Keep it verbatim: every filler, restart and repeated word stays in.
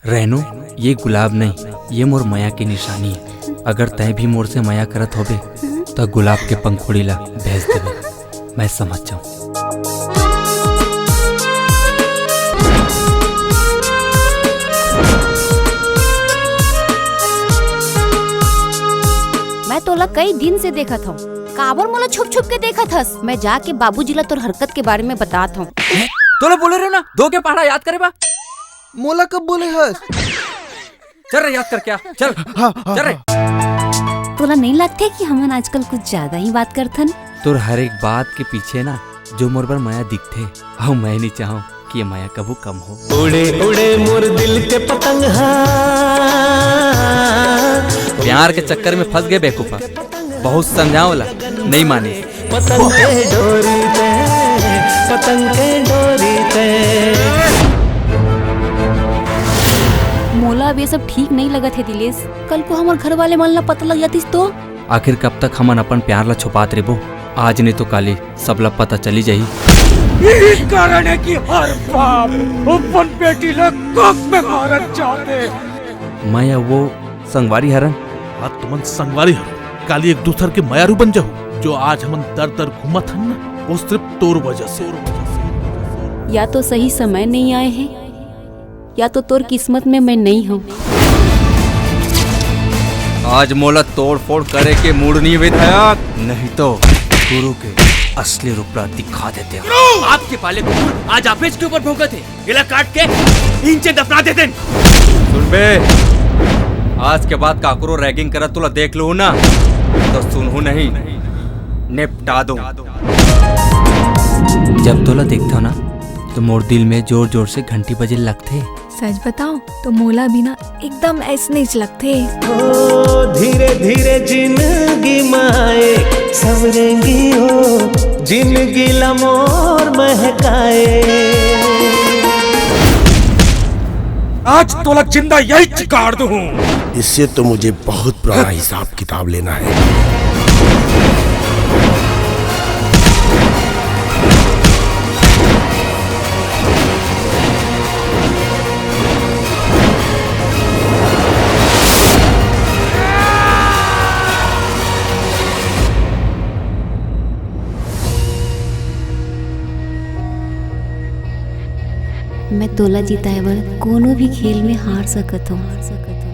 रेनू, ये गुलाब नहीं, ये मोर मया के निशानी हे। अगर तैं भी मोर से मया करत होबे, त गुलाब के पंखुड़ी ला भेज देबे, मैं समझ जाहूं। मैं तोला कई दिन से देखत हंव, काबर मोला छुप छुप के देखत हस? मैं जाके बाबूजी ला तोर हरकत के बारे में बतात हंव। तोला बोले रहेंव ना, दो के पहाड़ा याद करे बर। मोला कब बोले हस? चल रे, याद करके आ, चल। हाँ, हाँ, चल रे। हाँ। तोला नहीं लगथे कि हमन आजकल कुछ ज्यादा ही बात करथन? तोर हर एक बात के पीछे ना, जो मोर बर मया दिखथे, अउ मैं नहीं चाहंव कि ये मया कभू कम हो। उड़े उड़े मोर दिल के पतंग हा। प्यार के चक्कर में फंस गे बेवकूफा, बहुत समझावंव ओला, नहीं माने। पतंग के डोरी ते, पतंग के डोरी ते। मोला अब ये सब ठीक नहीं लगत हे दिलेश। कल को हमर घर वाले मन ला पता लग जातिस तो? आखिर कब तक हमन अपन प्यार ला छुपात रहिबो? आज नहीं तो काली सबला पता चली जाही। यही कारण हे कि हर बाप अपन बेटी ला कोख में मारत जाथे। मैं अउ वो संगवारी हरन। हाँ, तुमन संगवारी हरो। काली एक दूसर के मयारू बन जाहू। जो आज हमन दर दर घूमत हन ना, वो सिर्फ तोर वजह से। या तो सही समय नहीं आए हे, या तो तोर किस्मत में मैं नहीं हंव। आज मोला तोड़ फोड़ करे के मूड नहीं, विधायक, नहीं तो गुरु के असली रूप ला दिखा देतेंव। आपके पाले कुकुर आज आपेच के ऊपर भौंकत हे। एला काट के नीचे दफना देतेन। सुन बे, आज के बाद काकरो ragging करत तोला देख लूं ना, तो सुनहूं नहीं, निपटा दूं। जब तोला देखथंव ना, तो मोर दिल में जोर जोर से घंटी बजे लगथे। सच बताओं तो मोला भी ना एकदम अइसनेच लगथे। ओ धीरे धीरे जिंदगी माए संवरेंगी हो, जिंदगी ला मोर महकाए। आज तोला जिंदा यही गाड़ दूं। इससे तो मुझे बहुत पुराना हिसाब किताब लेना है। मैं तोला जिताए बर कोनो भी खेल में हार सकत हंव।